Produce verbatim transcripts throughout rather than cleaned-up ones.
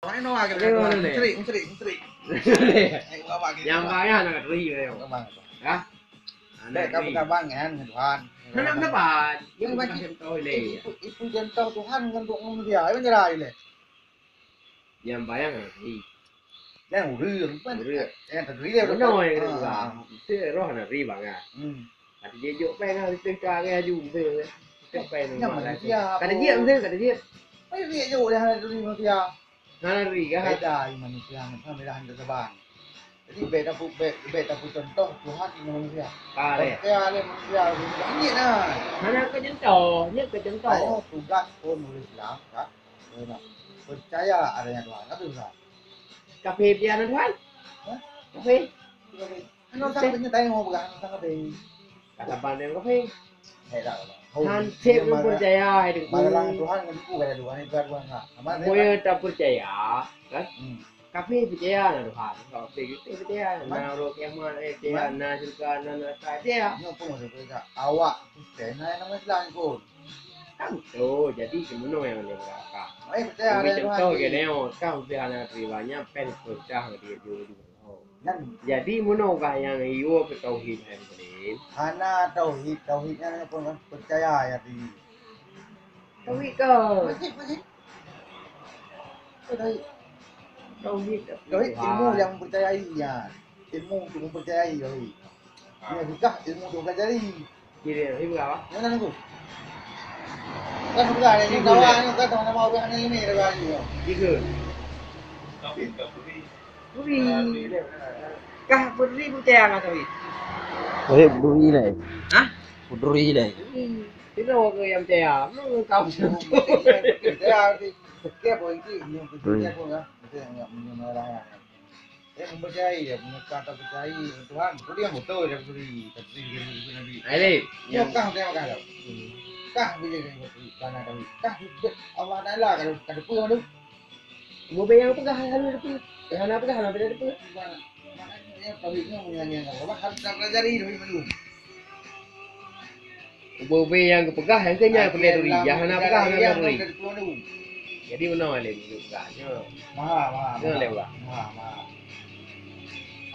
Mana wak kita? Mana? Mesti, mesti, mesti. Nyang bayar nak teri. Hah? Anak teri. Kamu kawan kan, Tuhan. Mana kawan? Itu, itu contoh Tuhan kan untuk manusia. Itu nyerah ile. Nyang bayang lagèe. Nyang ureueng kan. Ureueng. Nyang terdiri ureueng. Beuna nyang ureueng. Mesti roh na ri bangai. Hmm. Kata jijok pèng lah, mesti ka laju, mesti. Mesti pèng. Nyang manusia. Kata jijok, mesti kata jijok. Ai ri jok dah hana turi manusia. Hana ri kah? Beda manusia, kan beda hana terbang. Jadi bèk tapu-, bèk, bèk tapeucontoh Tuhan ngon manusia. Ka lé. Percaya lé manusia, banyak nah. Hana keucontoh, nyoe keucontoh. Saya tugas pun ureueng Islam, kan? Percaya adanya Tuhan. Tapi bukan. Kafé pian Tuhan? Hah? Kafé? Kafé. Anu sang tanya tanya mau pegang anu sang kafé. Kata pandai kafé. Hai dah. Hansip percaya hai deungku. Masalah Tuhan kan buku kata Tuhan itu Tuhan lah. Aman. Boya tak percaya, kan? Hmm. Kafé percaya na Tuhan. Kafé kita percaya. Na roh kiamat, eh, percaya. Na syurga, na neraka, percaya. Nyo pun maksud mereka. Awak Kristen, na nama Islam pun. Kan betul. Jadi, kemana yang boleh berakal? Ai, percaya ada Tuhan. Contoh gini, oh, kan mesti hana terima nya, pen pecah di, di, di. Kan? Jadi, meunoe kah nyang yue keu tauhid hai Muslim? Hana tauhid, tauhid nyan pun kan percaya ya di. Tauhid ke? Wajib, wajib. Tauhid. Tauhid ilmu yang mempercayai ya. Ilmu untuk mempercayai tauhid. Ini bukan ilmu untuk pelajari. Kira, ini berapa? Mana aku? Kan bukan, ini kawan, kan teman-teman orang ini, ini, ini. Tiga. Tauhid ke? Beri. Kah beri percaya nggak tauhid? Tauhid beri lah. Hah? Beri lah. Tidak mau ke yang percaya. Belum kau sentuh. Percaya, percaya. Percaya pun itu, yang percaya pun kan. Itu yang, yang menyembarang. Yang mempercayai, ya, menyeka atau percayai Tuhan. Itu yang betul, yang beri. Tapi yang beri Nabi. Ayo, Lip. Yang kah, dia kah, dah. Kah bila dia beri, karena tauhid. Kah Allah Taala kalau kada pun tu. Ubé nyang peugah hana teupeu. Hana peugah hana teupeu. Maknanya tauhid nyoe meunyoe nyang ka harus tapelajari tauhid mandum. Ubé-ubé nyang geupeugah nyang keu nyan peureulèe turi, nyang hana peugah hana turi. Jadi meunoe alim geupeugah nyoe. Maha, maha, maha. Nyoe lé ulang. Maha, maha.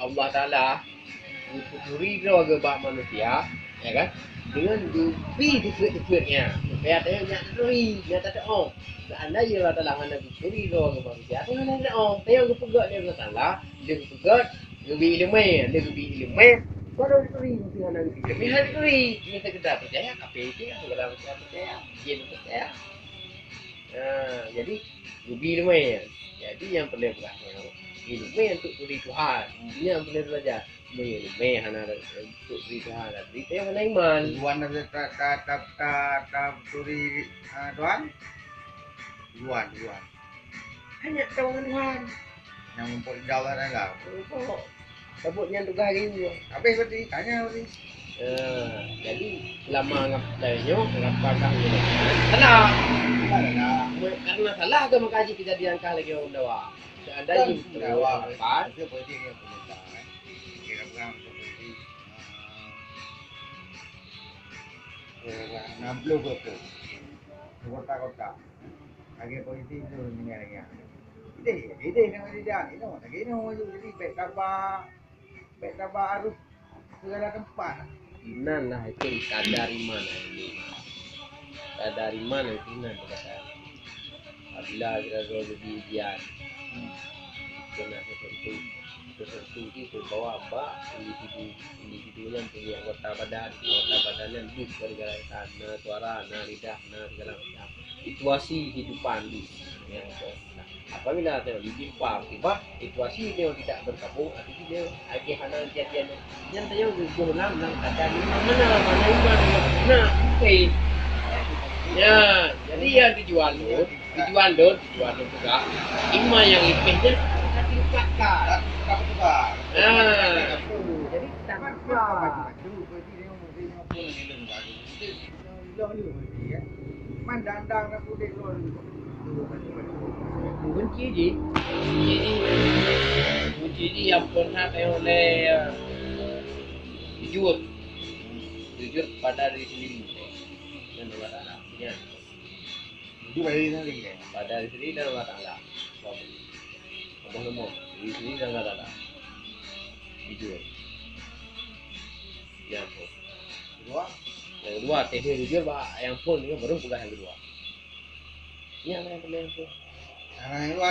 Allah Taala geupeuturi droe geuh bak manusia, ya kan? Deungon geubi dikeue-dikeue nyan. Supaya tanyoe nyak taturi, nyak tateu'oh. Seandai Allah Taala hana geupeuturi droe geuh manusia, tanyoe hana tateu'oh. Tanyoe geupeugöt lé Allah Taala, lheueh geupeugöt, geubi ileumèe, lheueh geubi ileumèe, baru taturi, meuseuti hana geubi ileumèe, hana taturi. Meuseuti kita percaya, kafé percaya, segala macam percaya, jin percaya. Nah, jadi, geubi ileumèe. Jadi, nyang peureulèe beurat nyoe, ileumèe untuk turi Tuhan. Nyang peureulèe belajar. Meunyoe ileumèe hana untuk turi Tuhan, berarti tanyoe hana iman. Tuan, ta, ta, ta, ta, ta, turi, ah, Tuhan? Tuan, Tuan. Hanya tahu ngon Tuhan. Nyang mumpok di Allah Taala. Mumpok. Sabab nyan tugaih geuh. Habéh berarti, tanya berarti. Eh, jadi, selama ngap-, tanyoe, ngapa kah nyoe? Salah. Salah. Karena salah ke maka jih kejadian kah lagi orang dawa? Seandai jih betul, dawa, kan? Itu berarti dia pemerintah, kan? Kira berang tu berarti, eh, kira berang enam puluh berapa? Kota-kota. Lagèe polisi tu, ni lagèe. Idéh, idéh nama dia, inoe, lagèe inoe maju. Jadi, bèk taba, bèk taba arus segala tempat. Inan lah itu kadar iman, iman. Kadar iman itu inan kata. Apabila kita sudah jadi ujian, kena sesuatu, sesuatu itu bawa bak individu, individu nyan punya anggota badan, anggota badan nyan duduk gara-gara na suara, na lidah, na segala macam. Situasi kehidupan di, yang, apabila ada di tiba situasi dia tidak bergabung, artinya dia lagi hana kejadian. Yang saya ulang, ulang kata ni mana, mana iman yang benar, okey. Ya, jadi yang tujuan tu, tujuan tu, tujuan tu juga iman yang ipih dia akan diungkapkan. Nah, jadi tak apa. Benci jih. Benci jih. Benci jih yang pernah tengok lé, eh, jujur. Jujur pada diri sendiri. Dan Allah Taala. Ya. Jujur pada diri sendiri, ya. Pada diri sendiri dan Allah Taala. Boh nomor. Di sini dah, dah, dah, dah. Jujur. Ya ampun. Kedua? Yang kedua, teh dia jujur, bah, yang pun ni baru peugah yang kedua. Ni yang, yang, yang pun. Yang kedua